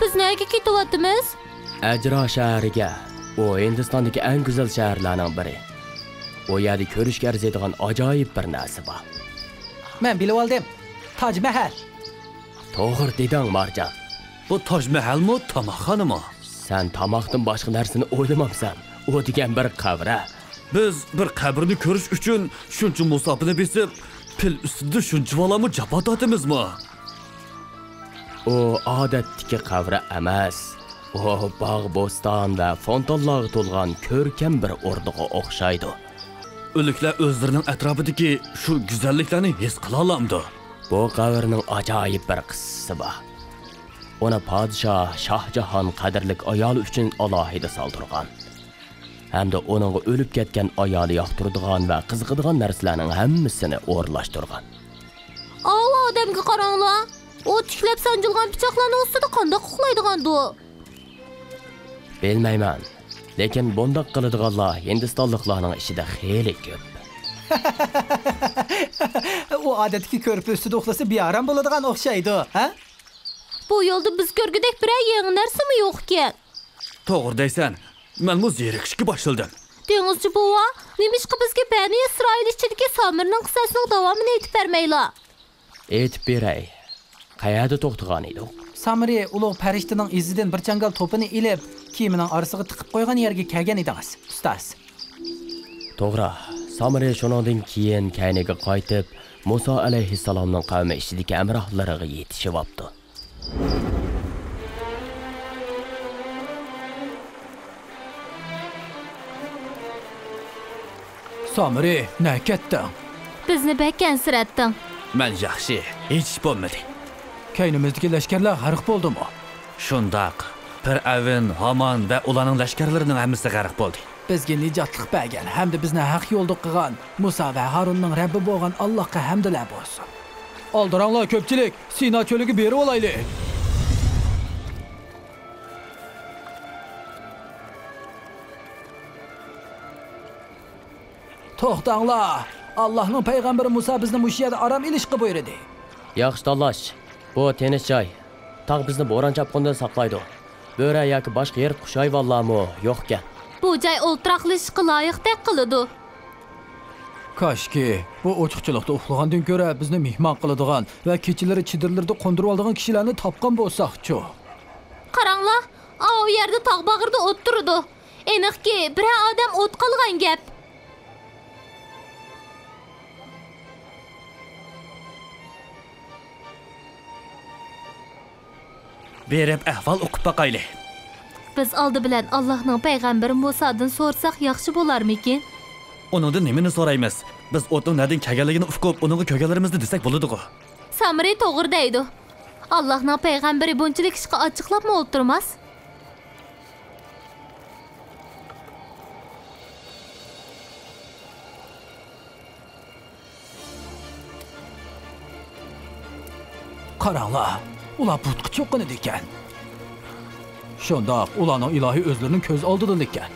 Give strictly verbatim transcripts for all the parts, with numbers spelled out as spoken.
بىز نەگە كېتىۋاتىمىز؟ ئەجرا شەھىرىگە. ئۇ ھىندىستاندىكى ئەڭ گۈزەل شەھەرلەرنىڭ بىرى. ئۇ يەردە كۆرۈشكە ئەرزىيدىغان ئاجايىپ بىر نەرسە بار. مەن بىلىۋالدىم. تاج مەھەل. توغرا دېدىڭ، مارجان. بۇ تاج مەھەلمۇ، تاماقخانىمۇ؟ سەن تاماقتىن باشقا نەرسىنى ئويلىمامسەن؟ ئۇ دېگەن بىر قەبرە. بىز بىر قەبرىنى كۆرۈش ئۈچۈن شۇنچە مۇساپىنى بېسىپ، پىل ئۈستىدە شۇنچىۋالامۇ جاپا تارتىمىزمۇ؟ ئۇ ئادەتتىكى قەبرە ئەمەس. ئۇ باغ-بوستان ۋە فونتانلارغا تولغان كۆركەم بىر ئوردىغا ئوخشايدۇ. ئۆلۈكلەر ئۆزلىرىنىڭ ئەتراپىدىكى شۇ گۈزەللىكلەرنى ھېس قىلالامدۇ؟ بۇ قەبرىنىڭ ئاجايىپ بىر قىسسىسى بار. ئۇنى پادىشاھ شاھجاھان قەدىرلىك ئايالى ئۈچۈن ئالاھىدە سالدۇرغان. ھەمدە ئۇنىڭغا ئۆلۈپ كەتكەن ئايالى ياقتۇرىدىغان ۋە قىزىقىدىغان نەرسىلەرنىڭ ھەممىسىنى ئورۇنلاشتۇرغان. ئاۋۇ ئادەمگە قاراڭلار! ئۇ تىكلەپ سانجىلغان پىچاقلارنىڭ ئۈستىدە قانداق ئۇخلايدىغاندۇ؟ بىلمەيمەن. لېكىن بۇنداق قىلىدىغانلار ھىندىستانلىقلارنىڭ ئىچىدە خېلى كۆپ. ئۇ ئادەتتىكى كۆرپە ئۈستىدە ئۇخلىسا بىئارام بولىدىغان ئوخشايدۇ، ھە؟ بۇ يولدا بىز كۆرگۈدەك بىرەر يېڭى نەرسىمۇ يوق ئىكەن. توغرا دەيسەن. مەنمۇ زېرىكىشكە باشلىدىم. دېڭىزچى بوۋا، نېمىشقا بىزگە بەنى ئىسرائىل ئىچىدىكى سامىرنىڭ قىسسەسىنىڭ داۋامىنى ئېيتىپ بەرمەيلا؟ ئېيتىپ بېرەي. قەيەردە توختىغان ئىدۇق؟ سامرى ئۇلۇغ پەرىشتىنىڭ ئىزىدىن بىر چاڭگال توپىنى ئېلىپ، كېمىنىڭ ئارىسىغا تىقىپ قويغان يەرگە كەلگەن ئىدىڭىز، ئۇستاز. توغرا. سامرى شۇنىڭدىن كېيىن كەينىگە قايتىپ، مۇسا ئەلەيھىسسالامنىڭ قەۋمى ئىچىدىكى ھەمراھلىرىغا يېتىشىۋاپتۇ. سامرى، نەگە كەتتىڭ؟ بىزنى بەك ئەنسىرەتتىڭ. مەن ياخشى، ھېچ ئىش بولمىدى. كەينىمىزدىكى لەشكەرلەر غەرق بولدىمۇ؟ شۇنداق. پىرئەۋن، ھامان ۋە ئۇلارنىڭ لەشكەرلىرىنىڭ ھەممىسى غەرق بولدى. بىزگە نىجاتلىق بەرگەن ھەمدە بىزنى ھەق يولدا قىلغان مۇسا ۋە ھارۇننىڭ رەببى بولغان ئاللاھقا ھەمدىلەر بولسۇن. ئالدىراڭلار كۆپچىلىك، سىنا چۆلىگە بېرىۋالايلى. توختاڭلار! ئاللاھنىڭ پەيغەمبىرى مۇسا بىزنى مۇشۇ يەردە ئارام ئېلىشقا بۇيرۇدى. ياخشى تاللاش. بۇ تىنچ جاي. تاغ بىزنى بوران-چاپقۇندىن ساقلايدۇ. بۆرە ياكى باشقا يىرتقۇچ ھايۋانلارمۇ يوقكەن. بۇ جاي ئولتۇراقلىشىشقا لايىقتەك قىلىدۇ. كاشكى، بۇ ئوچۇقچىلىقتا ئۇخلىغاندىن كۆرە، بىزنى مېھمان قىلىدىغان ۋە كېچىلىرى چېدىرلىرىدا قوندۇرۇۋالىدىغان كىشىلەرنى تاپقان بولساقچۇ؟ قاراڭلار، ئاۋۇ يەردە تاغ باغرىدا ئوت تۇرىدۇ. ئېنىقكى، بىرەر ئادەم ئوت قالغان گەپ. بېرىپ ئەھۋال ئۇقۇپ باقايلى. بىز ئالدى بىلەن ئاللاھنىڭ پەيغەمبىرى مۇسادىن سورىساق ياخشى بولارمىكىن؟ ئۇنىڭدىن نېمىنى سورايمىز؟ بىز ئوتنىڭ نەدىن كەلگەنلىكىنى ئۇقۇپ، ئۇنىڭغا كۆرگەنلىرىمىزنى دېسەك بولىدىغۇ. سامرى توغرا دەيدۇ. ئاللاھنىڭ پەيغەمبىرى بۇنچىلىك ئىشقا ئاچچىقلاپمۇ ئولتۇرماس. قاراڭلار، ئۇلار بۇتقا چوقۇنىدىكەن. شۇنداق، ئۇلارنىڭ ئىلاھى ئۆزلىرىنىڭ كۆز ئالدىدىلا ئىكەن.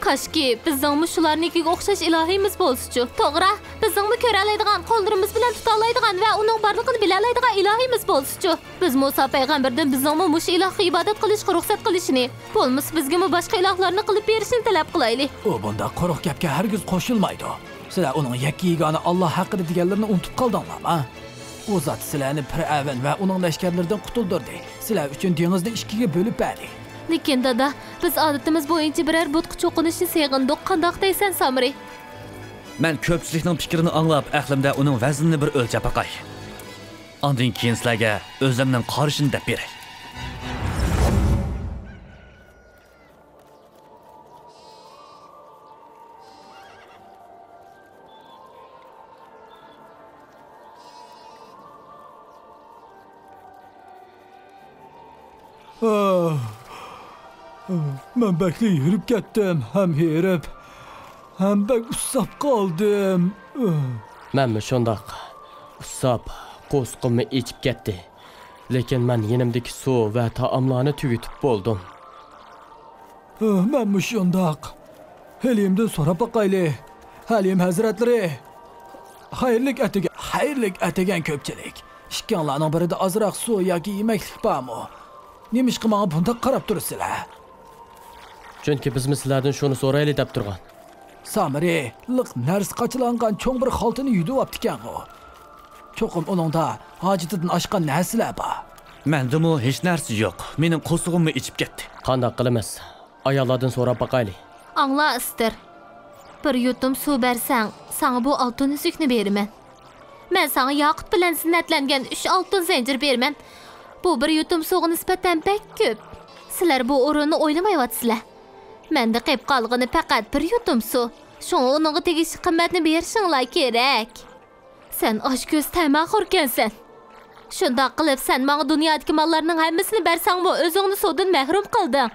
كاشكى، بىزنىڭمۇ شۇلارنىڭكىگە ئوخشاش ئىلاھىمىز بولسىچۇ؟ توغرا، بىزنىڭمۇ كۆرەلەيدىغان، قوللىرىمىز بىلەن تۇتالايدىغان ۋە ئۇنىڭ بارلىقىنى بىلەلەيدىغان ئىلاھىمىز بولسىچۇ؟ بىز مۇسا پەيغەمبەردىن بىزنىڭمۇ مۇشۇ ئىلاھقا ئىبادەت قىلىشقا رۇخسەت قىلىشىنى، بولمىسا بىزگىمۇ باشقا ئىلاھلارنى قىلىپ بېرىشىنى تەلەپ قىلايلى. ئۇ بۇنداق قۇرۇق گەپكە ھەرگىز قوشۇلمايدۇ. سىلەر ئۇنىڭ يەككە يېگانە ئاللا ھەققىدە دېگەنلىرىنى ئۇنتۇپ قالدىڭلارمۇ؟ ئۇ زات سىلەرنى پىرئەۋن ۋە ئۇنىڭ لەشكەرلىرىدىن قۇتۇلدۇردى. سىلەر ئۈچۈن دېڭىزنى ئىككىگە بۆلۈپ بەردى. لېكىن دادا، بىز ئادىتىمىز بويىچە بىرەر بۇتقا چوقۇنۇشنى سېغىندۇق. قانداق دەيسەن، سامرى؟ مەن كۆپچىلىكنىڭ پىكرىنى ئاڭلاپ، ئەقلىمدە ئۇنىڭ ۋەزنىنى بىر ئۆلچەپ باقاي. ئاندىن كېيىن سىلەرگە ئۆزۈمنىڭ قارىشىنى دەپ بېرەي. مەن بەكلا ھېرىپ كەتتىم، ھەم ھېرىپ، ھەم بەك ئۇسساپ قالدىم. مەنمۇ شۇنداق ئۇسساپ، قورسىقىممۇ ئېچىپ كەتتى. لېكىن مەن يېنىمدىكى سۇ ۋە تائاملارنى تۈگىتىپ بولدۇم. مەنمۇ شۇنداق. ھەلىمدىن سوراپ باقايلى. ھەلىم ھەزرەتلىرى. خەيرلىك ئەتىگەن، خەيرلىك ئەتىگەن كۆپچىلىك. ئىككىڭلارنىڭ بىرىدە ئازراق سۇ ياكى يېمەكلىك بارمۇ؟ نېمىشقا ماڭا بۇنداق قاراپ تۇرىسىلەر؟ چۈنكى بىزمۇ سىلەردىن شۇنى سورايلى دەپ تۇرغان. سامىرى لىق نەرسە قاچىلانغان چوڭ بىر خالتىنى يۈدۈۋاپتىكەنغۇ؟ چوقۇم ئۇنىڭدا ھاجىتىدىن ئاشقان نەرسىلەر بار. مەندىمۇ ھېچ نەرسە يوق. مېنىڭ قورسىقىممۇ ئېچىپ كەتتى. قانداق قىلىمىز؟ ئاياللاردىن سوراپ باقايلى. ئاڭلا، ئەستىر. بىر يۇتۇم سۇ بەرسەڭ، ساڭا بۇ ئالتۇن ئۈزۈكنى بېرىمەن. مەن ساڭا ياقۇت بىلەن زىننەتلەنگەن ئۈچ ئالتۇن زەنجىر بېرىمەن. بۇ بىر يۇتۇم سۇغا نىسبەتەن بەك كۆپ. سىلەر بۇ ئورۇننى ئويلىمايۋاتىسىلەر. مەندە قېلىپ قالغىنى پەقەت بىر يۇتۇم سۇ. شۇڭا ئۇنىڭغا تېگىشلىك قىممەتنى بېرىشىڭلار كېرەك. سەن ئاچكۆز تەمەخوركەنسەن. شۇنداق قىلىپ، سەن ماڭا دۇنيادىكى ماللارنىڭ ھەممىسىنى بەرسەڭمۇ، ئۆزۈڭنى سۇدىن مەھرۇم قىلدىڭ.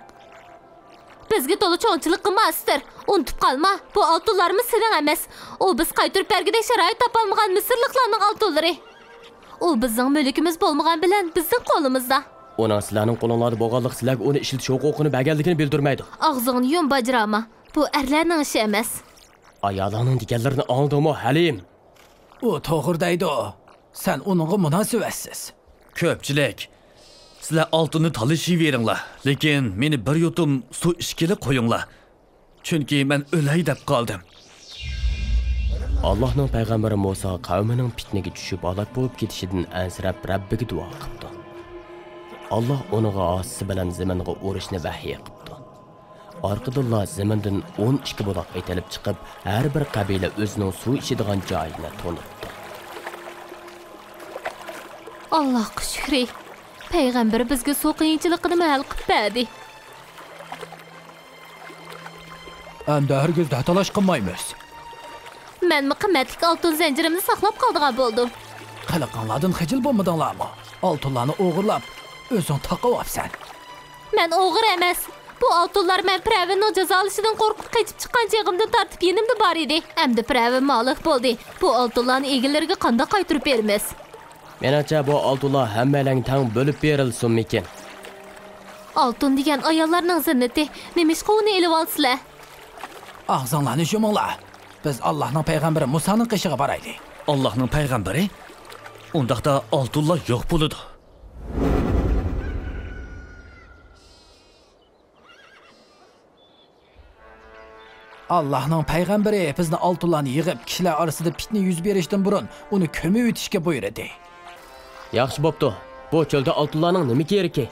بىزگە تولا چوڭچىلىق قىلما، ئەستىر. ئۇنتۇپ قالما، بۇ ئالتۇنلارمۇ سېنىڭ ئەمەس. ئۇ بىز قايتۇرۇپ بەرگۈدەك شارائىت تاپالمىغان مىسىرلىقلارنىڭ ئالتۇنلىرى. ئۇ بىزنىڭ مۈلكىمىز بولمىغان بىلەن بىزنىڭ قولىمىزدا. ئۇنىڭ سىلەرنىڭ قولۇڭلاردا بولغانلىقى سىلەرگە ئۇنى ئىشلىتىش ھوقۇقىنى بەرگەنلىكىنى بىلدۈرمەيدۇ. ئاغزىڭنى يۇم، باجرامە. بۇ ئەرلەرنىڭ ئىشى ئەمەس. ئايالىڭنىڭ دېگەنلىرىنى ئاڭلىدىڭمۇ، ھەلىم؟ ئۇ توغرا دەيدۇ. سەن ئۇنىڭغا مۇناسىۋەتسىز. كۆپچىلىك، سىلەر ئالتۇننى تالىشىۋېرىڭلار، لېكىن مېنى بىر يۇتۇم سۇ ئىچكىلى قويۇڭلار. چۈنكى مەن ئۆلەي دەپ قالدىم. ئاللاھنىڭ پەيغەمبىرى مۇسا قەۋمىنىڭ پىتنىگە چۈشۈپ ھالاك بولۇپ كېتىشىدىن ئەنسىرەپ رەببىگە دۇئا قىپتۇ. ئاللاھ ئۇنىڭغا ئاسىسى بىلەن زېمىنغا ئۇرۇشنى ۋەھىي قىپتۇ. ئارقىدىنلا زېمىندىن ئون ئىككى بۇلاق ئېتىلىپ چىقىپ، ھەر بىر قەبىلە ئۆزىنىڭ سۇ ئىچىدىغان جايىنى تونۇپتۇ. ئاللاھقا شۈكرى، پەيغەمبىرى بىزگە سۇ قىيىنچىلىقىنىمۇ ھەل قىلىپ بەردى. ئەمدى ھەرگىزدە تالاش قىلمايمىز. مەنمۇ قىممەتلىك ئالتۇن زەنجىرىمنى ساقلاپ قالىدىغان بولدۇم. قىلىقىڭلاردىن خىجىل بولمىدىڭلارمۇ؟ ئالتۇنلارنى ئوغرىلاپ، ئۆزۈڭ تاقىۋاپسەن. مەن ئوغرى ئەمەس. بۇ ئالتۇنلار مەن پىرئەۋننىڭ جازالىشىدىن قورقۇپ قېچىپ چىققان چېغىمدىن تارتىپ يېنىمدا بار ئىدى. ئەمدى پىرئەۋنمۇ ھالاك بولدى. بۇ ئالتۇنلارنى ئىگىلىرىگە قانداق قايتۇرۇپ بېرىمىز؟ مېنىڭچە، بۇ ئالتۇنلار ھەممەيلەنگە تەڭ بۆلۈپ بېرىلسۇنمىكىن. ئالتۇن دېگەن ئاياللارنىڭ زىننىتى. نېمىشقا ئۇنى ئېلىۋالىسىلەر؟ ئاغزىڭلارنى يۇمۇڭلار. بىز ئاللاھنىڭ پەيغەمبىرى مۇسانىڭ قېشىغا بارايلى. ئاللاھنىڭ پەيغەمبىرى؟ ئۇنداقتا ئالتۇنلار يوق بولىدۇ. ئاللاھنىڭ پەيغەمبىرى بىزنى ئالتۇنلارنى يىغىپ، كىشىلەر ئارىسىدا پىتنە يۈز بېرىشتىن بۇرۇن ئۇنى كۆمۈۋېتىشكە بۇيرۇدى. ياخشى بوپتۇ. بۇ چۆلدە ئالتۇنلارنىڭ نېمە كېرىكى؟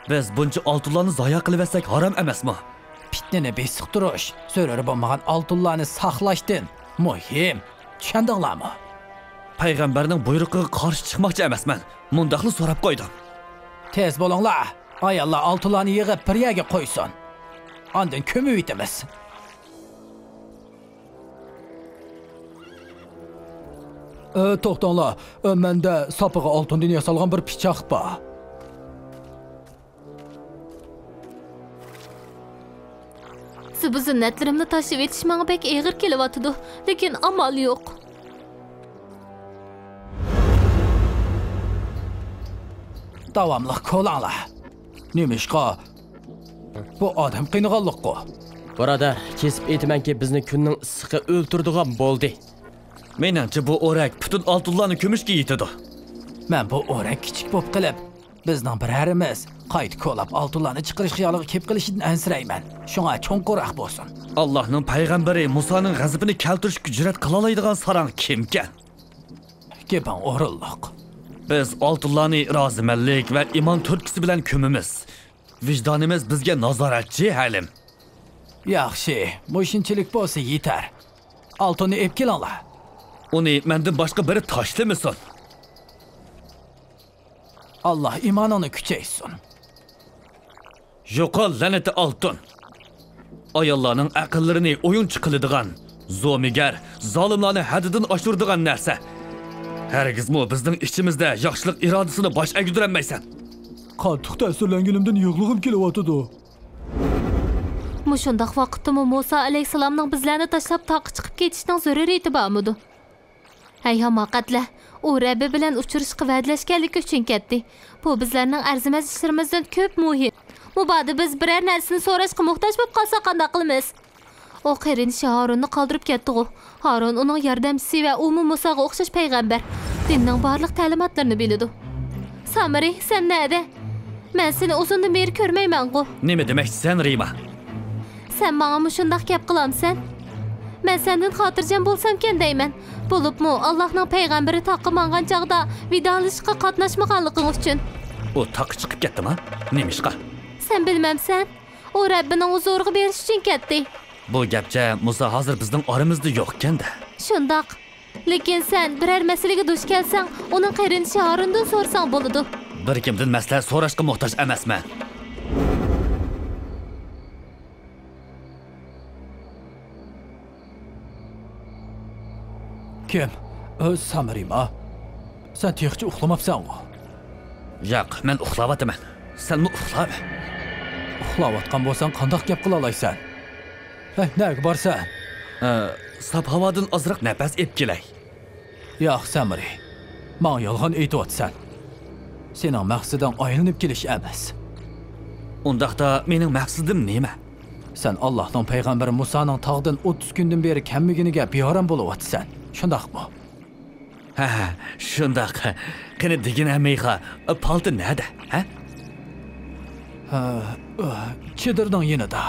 بىز بۇنچە ئالتۇنلارنى زايە قىلىۋەتسەك ھارام ئەمەسمۇ؟ پىتنىنى بېسىق تۇرۇش زۆرۈر بولمىغان ئالتۇنلارنى ساقلاشتىن مۇھىم. چۈشەندىڭلارمۇ؟ پەيغەمبەرنىڭ بۇيرۇقىغا قارشى چىقماقچى ئەمەسمەن. مۇنداقلا سوراپ قويدۇم. تېز بولۇڭلار. ئاياللار ئالتۇنلارنى يىغىپ بىر يەرگە قويسۇن. ئاندىن كۆمۈۋېتىمىز. ئە، توختاڭلار. ئە، مەندە ساپىغا ئالتۇندىن ياسالغان بىر پىچاق بار. زىبۇ زىننەتلىرىمنى تاشلىۋېتىش ماڭا بەك ئېغىر كېلىۋاتىدۇ، لېكىن ئامال يوق. داۋاملىق كولاڭلار. نېمىشقا؟ بۇ ئادەم قىينىغانلىققۇ. بۇرادەر، كېسىپ ئېيتىمەنكى، بىزنى كۈننىڭ ئىسسىقى ئۆلتۈرىدىغان بولدى. مېنىڭچە، بۇ ئورەك پۈتۈن ئالتۇنلارنى كۆمۈشكە يېتىدۇ. مەن بۇ ئورەك كىچىك بولۇپ قېلىپ، بىزنىڭ بىرەرىمىز قايتا كولاپ ئالتۇنلارنى چىقىرىش خىيالىغا كېلىپ قېلىشىدىن ئەنسىرەيمەن. شۇڭا چوڭقۇرراق بولسۇن. ئاللاھنىڭ پەيغەمبىرى مۇسانىڭ غەزىپىنى كەلتۈرۈشكە جۈرئەت قىلالايدىغان ساراڭ كىمكەن؟ گېپىڭ ئورۇنلۇق. بىز ئالتۇنلارنى رازىمەنلىك ۋە ئىمان تۈرتكىسى بىلەن كۆمىمىز. ۋىجدانىمىز بىزگە نازارەتچى، ھەلىم. ياخشى، مۇشۇنچىلىك بولسا يېتەر. ئالتۇننى ئېلىپ كېلىڭلار. ئۇنى مەندىن باشقا بىرى تاشلىمىسۇن. ئاللاھ ئىمانىڭنى كۈچەيتسۇن. يوقال، لەنىتى ئالتۇن! ئاياللارنىڭ ئەقىللىرىنى ئويۇنچۇق قىلىدىغان، زومىگەر، زالىملارنى ھەددىدىن ئاشۇرىدىغان نەرسە. ھەرگىزمۇ بىزنىڭ ئىچىمىزدە ياخشىلىق ئىرادىسىنى باش ئەگدۈرەلمەيسەن. قاتتىق تەسىرلەنگىنىمدىن يىغلىغۇم كېلىۋاتىدۇ. مۇشۇنداق ۋاقىتتىمۇ مۇسا ئەلەيھىسسالامنىڭ بىزلەرنى تاشلاپ تاغقا چىقىپ كېتىشنىڭ زۆرۈرىيىتى بارمىدۇ؟ ھەي ھاماقەتلەر! ئۇ رەببى بىلەن ئۇچرىشىشقا ۋەدىلەشكەنلىكى ئۈچۈن كەتتى. بۇ بىزلەرنىڭ ئەرزىمەس ئىشلىرىمىزدىن كۆپ مۇھىم. مۇبادا بىز بىرەر نەرسىنى سوراشقا موھتاج بولۇپ قالساق قانداق قىلىمىز؟ ئۇ قېرىندىشى ھارۇننى قالدۇرۇپ كەتتىغۇ؟ ھارۇن ئۇنىڭ ياردەمچىسى ۋە ئۇمۇ مۇساغا ئوخشاش پەيغەمبەر. دىننىڭ بارلىق تەلىماتلىرىنى بىلىدۇ. سامىرى، سەن نەدە؟ مەن سېنى ئۇزۇندىن بېرى كۆرمەيمەنغۇ. نېمە دېمەكچىسەن، رىما؟ سەن ماڭا مۇشۇنداق گەپ قىلامسەن؟ مەن سەندىن خاتىرجەم بولسامكەن دەيمەن. بولۇپمۇ ئاللاھنىڭ پەيغەمبىرى تاغقا ماڭغان چاغدا ۋىدالىشىشقا قاتناشمىغانلىقىڭ ئۈچۈن. ئۇ تاغقا چىقىپ كەتتىما؟ نېمىشقا؟ سەن بىلمەمسەن؟ ئۇ رەببىنىڭ ھۇزۇرىغا بېرىش ئۈچۈن كەتتى. بۇ گەپچە مۇسا ھازىر بىزنىڭ ئارىمىزدا يوقكەن-دە. شۇنداق. لېكىن سەن بىرەر مەسىلىگە دۇچ كەلسەڭ، ئۇنىڭ قېرىندىشى ھارۇندىن سورىساڭ بولىدۇ. بىر كىمدىن مەسلىھەت سوراشقا موھتاج ئەمەسمەن. كىم؟ ئۆز سامرىما؟ سەن تېخىچە ئۇخلىماپسەنغۇ؟ ياق، مەن ئۇخلاۋاتىمەن. سەنمۇ ئۇخلاۋەر. ئۇخلاۋاتقان بولساڭ قانداق گەپ قىلالايسەن؟ ھەي، نەگە بارسەن؟ ئە، ساپ ھاۋادىن ئازراق نەپەس ئېلىپ كېلەي. ياق، سامرى. ماڭا يالغان ئېيتىۋاتىسەن. سېنىڭ مەقسىتىڭ ئايلىنىپ كېلىش ئەمەس. ئۇنداقتا مېنىڭ مەقسىتىم نېمە؟ سەن ئاللاھنىڭ پەيغەمبىرى مۇسانىڭ تاغدىن ئوتتۇز كۈندىن بېرى كەلمىگىنىگە بىئارام بولۇۋاتىسەن، شۇنداقمۇ؟ ھە، شۇنداق. قېنى دېگىنە مىخا، پالتا نەدە، ھە؟ ھە، چېدىرنىڭ يېنىدا.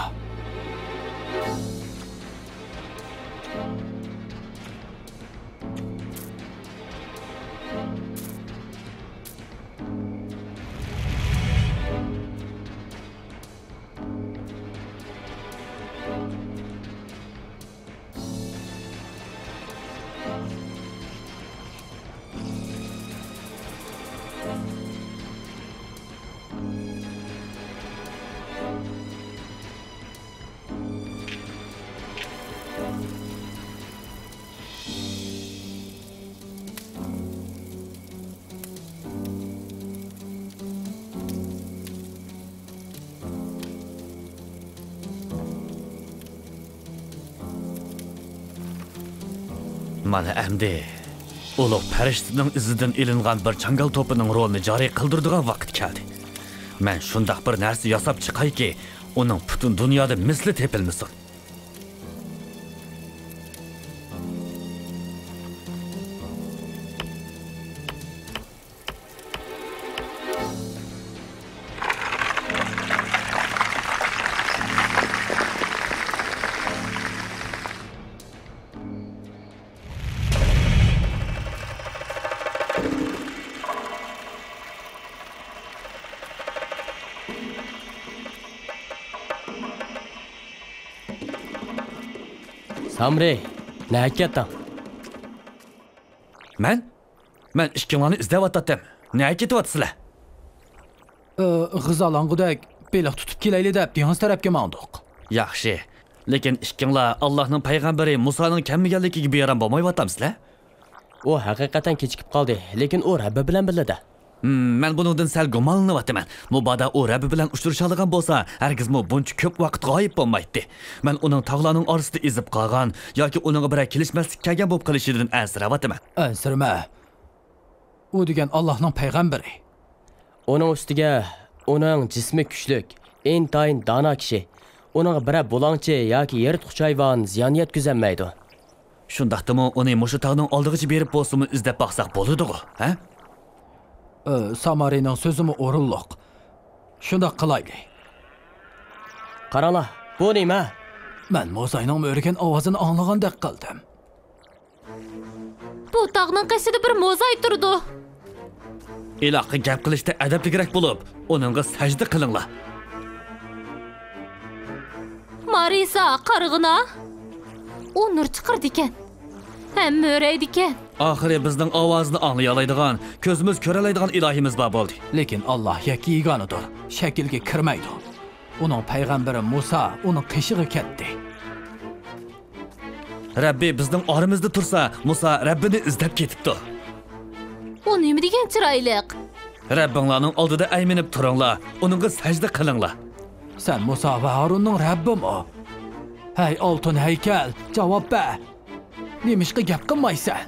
مانا ئەمدى ئۇلۇغ پەرىشتىنىڭ ئىزىدىن ئېلىنغان بىر چاڭگال توپىنىڭ رولىنى جارى قىلدۇرىدىغان ۋاقىت كەلدى. مەن شۇنداق بىر نەرسە ياساپ چىقايكى، ئۇنىڭ پۈتۈن دۇنيادا مىسلى تېپىلمىسۇن. سامرى، نەگە كەتتىڭ؟ مەن؟ مەن ئىككىڭلارنى ئىزدەۋاتاتتىم. نەگە كېتىۋاتىسىلەر؟ ئى، غىزالانغۇدەك بېلىق تۇتۇپ كېلەيلى دەپ دېڭىز تەرەپكە ماڭدۇق. ياخشى. لېكىن ئىككىڭلار ئاللاھنىڭ پەيغەمبىرى مۇسانىڭ كەلمىگەنلىكىگە بىئارام بولمايۋاتامسىلەر؟ ئۇ ھەقىقەتەن كېچىكىپ قالدى، لېكىن ئۇ رەببى بىلەن بىللىدە. ھىم، مەن بۇنىڭدىن سەل گۇمانلىنىۋاتىمەن. مۇبادا ئۇ رەببى بىلەن ئۇچرىشالىغان بولسا، ھەرگىزمۇ بۇنچە كۆپ ۋاقىت غايىب بولمايتتى. مەن ئۇنىڭ تاغلارنىڭ ئارىسىدا ئېزىپ قالغان ياكى ئۇنىڭغا بىرەر كېلىشمەسلىك كەلگەن بولۇپ قېلىشىدىن ئەنسىرەۋاتىمەن. ئەنسىرىمە. ئۇ دېگەن ئاللاھنىڭ پەيغەمبىرى. ئۇنىڭ ئۈستىگە ئۇنىڭ جىسمى كۈچلۈك، ئىنتايىن دانا كىشى. ئۇنىڭغا بىرەر بۇلاڭچى ياكى يىرتقۇچ ھايۋان زىيان يەتكۈزەلمەيدۇ. شۇنداقتىمۇ ئۇنى مۇشۇ تاغنىڭ ئالدىغىچە بېرىپ بولسىمۇ ئىزدەپ باقساق بولىدىغۇ، ھە؟ ئى، سامارىنىڭ سۆزىمۇ ئورۇنلۇق. شۇنداق قىلايلى. قاراڭلار، بۇ نېمە؟ مەن موزاينىڭ مۆرىگەن ئاۋازىنى ئاڭلىغاندەك قىلدىم. بۇ تاغنىڭ قېشىدا بىر موزاي تۇرىدۇ. ئىلاھقا گەپ قىلىشتا ئەدەپلىكرەك بولۇپ، ئۇنىڭغا سەجدە قىلىڭلار. مارىسا، قارىغىنا. ئۇ نۇر چىقىرىدىكەن. ھەم مۆرەيدىكەن. ئاخىرى بىزنىڭ ئاۋازىنى ئاڭلىيالايدىغان، كۆزىمىز كۆرەلەيدىغان ئىلاھىمىز بار بولدى. لېكىن ئاللاھ يەككە يېگانىدۇر، شەكىلگە كىرمەيدۇ. ئۇنىڭ پەيغەمبىرى مۇسا ئۇنىڭ قېشىغا كەتتى. رەببى بىزنىڭ ئارىمىزدا تۇرسا، مۇسا رەببىنى ئىزدەپ كېتىپتۇ. ئۇ نېمە دېگەن چىرايلىق؟ رەببىڭلارنىڭ ئالدىدا ئەيمىنىپ تۇرۇڭلار، ئۇنىڭغا سەجدە قىلىڭلار. سەن مۇسا ۋە ھارۇننىڭ رەببىمۇ؟ ھەي ئالتۇن ھەيكەل، جاۋاب بەر! نېمىشقا گەپ قىلمايسەن؟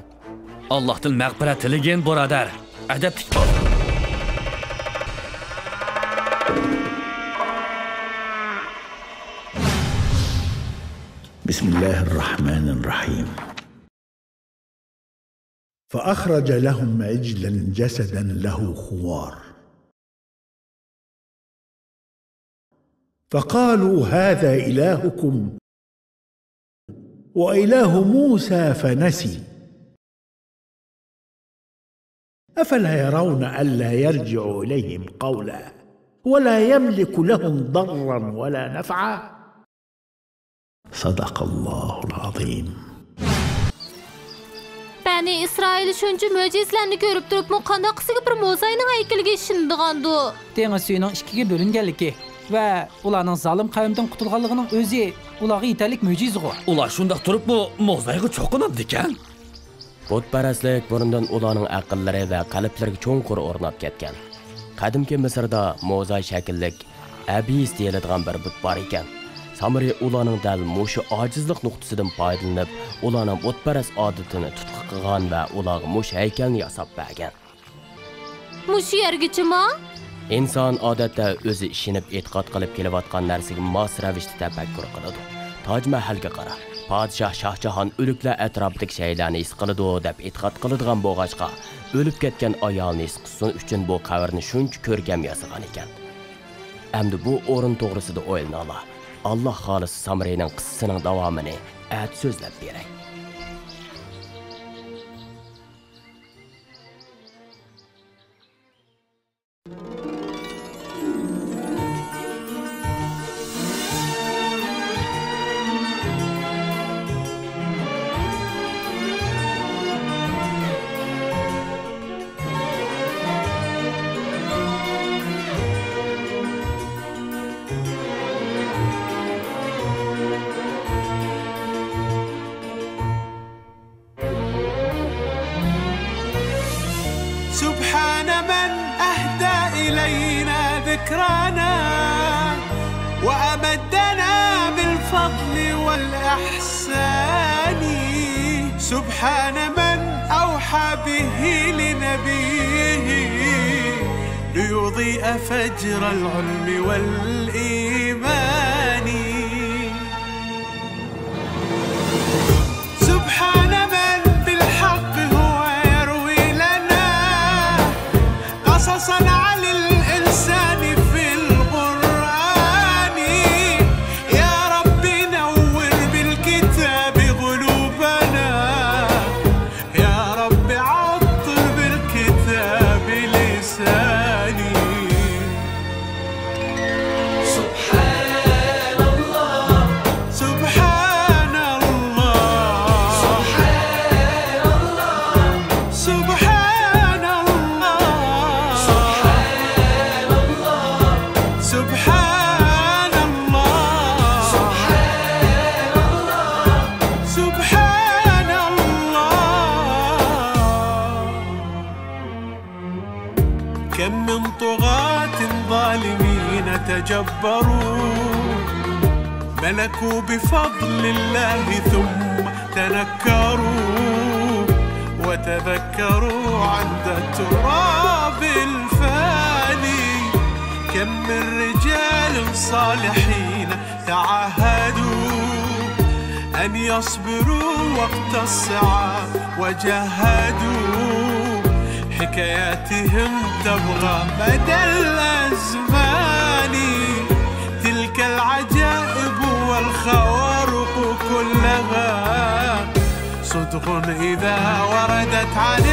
ئاللاھتىن مەغپىرەت تىلىگىن، بۇرادەر. ئەدەپلىك بول. بسم الله الرحمن الرحيم. فأخرج لهم عجلا جسدا له خوار. فقالوا هذا إلهكم وإله موسى فنسي. أفلا يرون ألا يرجع إليهم قولا ولا يملك لهم ضرا ولا نفعا. صدق الله العظيم. بەنى ئىسرائىل شۇنچە مۆجىزىلەرنى كۆرۈپ تۇرۇپمۇ، قانداق قىلسىلا بىر موزاينىڭ ھەيكىلىگە ئىشىنىدىغاندۇ؟ دېڭىز سۈيىنىڭ ئىككىگە بۆلۈنگەنلىكى ۋە ئۇلارنىڭ زالىم قەۋمدىن قۇتۇلغانلىقىنىڭ ئۆزى ئۇلارغا يېتەرلىك مۆجىزىغۇ. ئۇلار شۇنداق تۇرۇپمۇ موزايغا چوقۇنىدىكەن. بۇتپەرەسلىك بۇرۇندىن ئۇلارنىڭ ئەقىللىرى ۋە قەلبلىرىگە چوڭقۇر ئورناپ كەتكەن. قەدىمكى مىسىردا موزاي شەكىللىك ئەبىس دېيىلىدىغان بىر بۇت بار ئىكەن. سامرى ئۇلارنىڭ دەل مۇشۇ ئاجىزلىق نۇقتىسىدىن پايدىلىنىپ، ئۇلارنىڭ بۇتپەرەس ئادىتىنى تۇتقا قىلغان ۋە ئۇلارغا مۇشۇ ھەيكەلنى ياساپ بەرگەن. مۇشۇ يەرگىچىما؟ ئىنسان ئادەتتە ئۆزى ئىشىنىپ ئېتىقاد قىلىپ كېلىۋاتقان نەرسىگە ماس رەۋىشتە تەپەككۇر قىلىدۇ. تاج مەھەلگە قارا، پادىشاھ شاھجاھان ئۆلۈكلەر ئەتراپىدىكى شەيئىلەرنى ھېس قىلىدۇ دەپ ئېتىقاد قىلىدىغان بولغاچقا، ئۆلۈپ كەتكەن ئايالنى ھېس قىلسۇن ئۈچۈن بۇ قەبرىنى شۇنچە كۆركەم ياسىغان ئىكەن. ئەمدى بۇ ئورۇن توغرىسىدا ئويلىنىڭلار. ئاللا خالىسا سامرىنىڭ قىسسىسىنىڭ داۋامىنى ئەتە سۆزلەپ بېرەي. سبحان من أهدى إلينا ذكرانا وأمدنا بالفضل والإحسان. سبحان من أوحى به لنبيه ليضيء فجر العلم والإيمان. سبحان من بالحق هو يروي لنا قصصا عن الإنسان في القرآن. يا رب نور بالكتاب قلوبنا، يا رب عطر بالكتاب لساني. سبحان الله، سبحان الله، سبحان الله، سبحان الله، سبحان الله، سبحان الله. كم من طغاة ظالمين تجبروا، ملكوا بفضل الله ثم تنكروا، وتذكروا عند التراب الفاني. كم من رجال صالحين تعاهدوا أن يصبروا وقت الصعاب وجاهدوا، حكاياتهم تبقى مدى الأزمان. تلك العجائب والخوارق كلها صدق إذا وردت عن